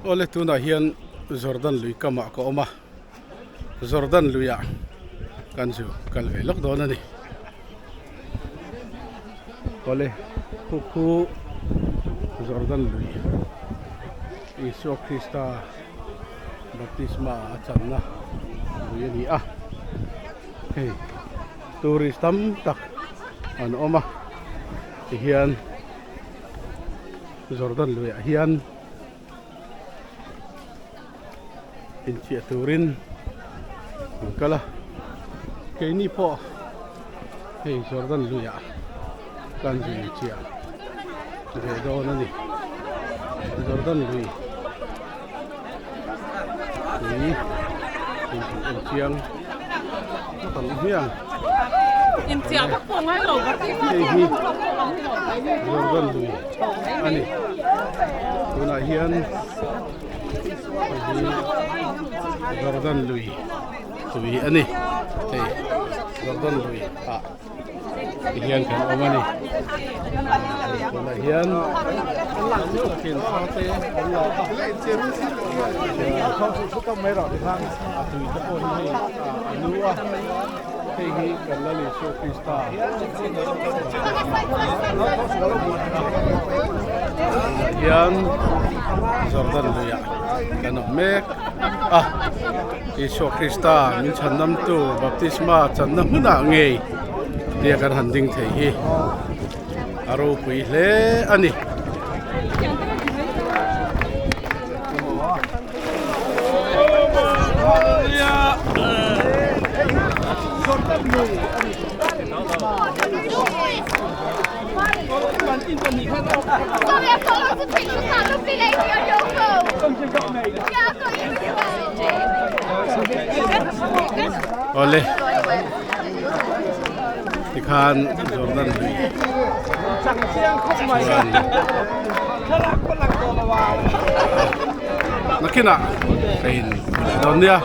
Awle tunah hian Jordan lui kamah ka awm a, Jordan luiah kan zu kal ve lawk dawn a ni. Awle khu khu Jordan lui Isua Krista baptisma a channa lui a ni a, hei tourist tam tak an awm a tihian Jordan luiah hian inchiah turin an kal a keini pawh hei Jordan luiah kan zin chiah ve dawn a ni Jordan lui tui in chiang phawt ang hmiang hei hi Jordan lui a ni tunah hian hei hi Jordan lui tui a ni hei Jordan lui ah ti hian kan awm a ni tunah hian thla te an la a a tui te pawh hi hei a nu a hei hi kan Lal Isua Krista tunah hian Jordan luiah kan awm mek a. Isua Krista min chhandamtu baptisma channa hmunah ngei tia kan han ding thei hi a ropui hle a ni. Sorry, I've got lots of pictures of that lovely lady on your phone. Yeah, I've got you as well. Awle tikhan Jordan lui chuan nakinah ka in dawn nia.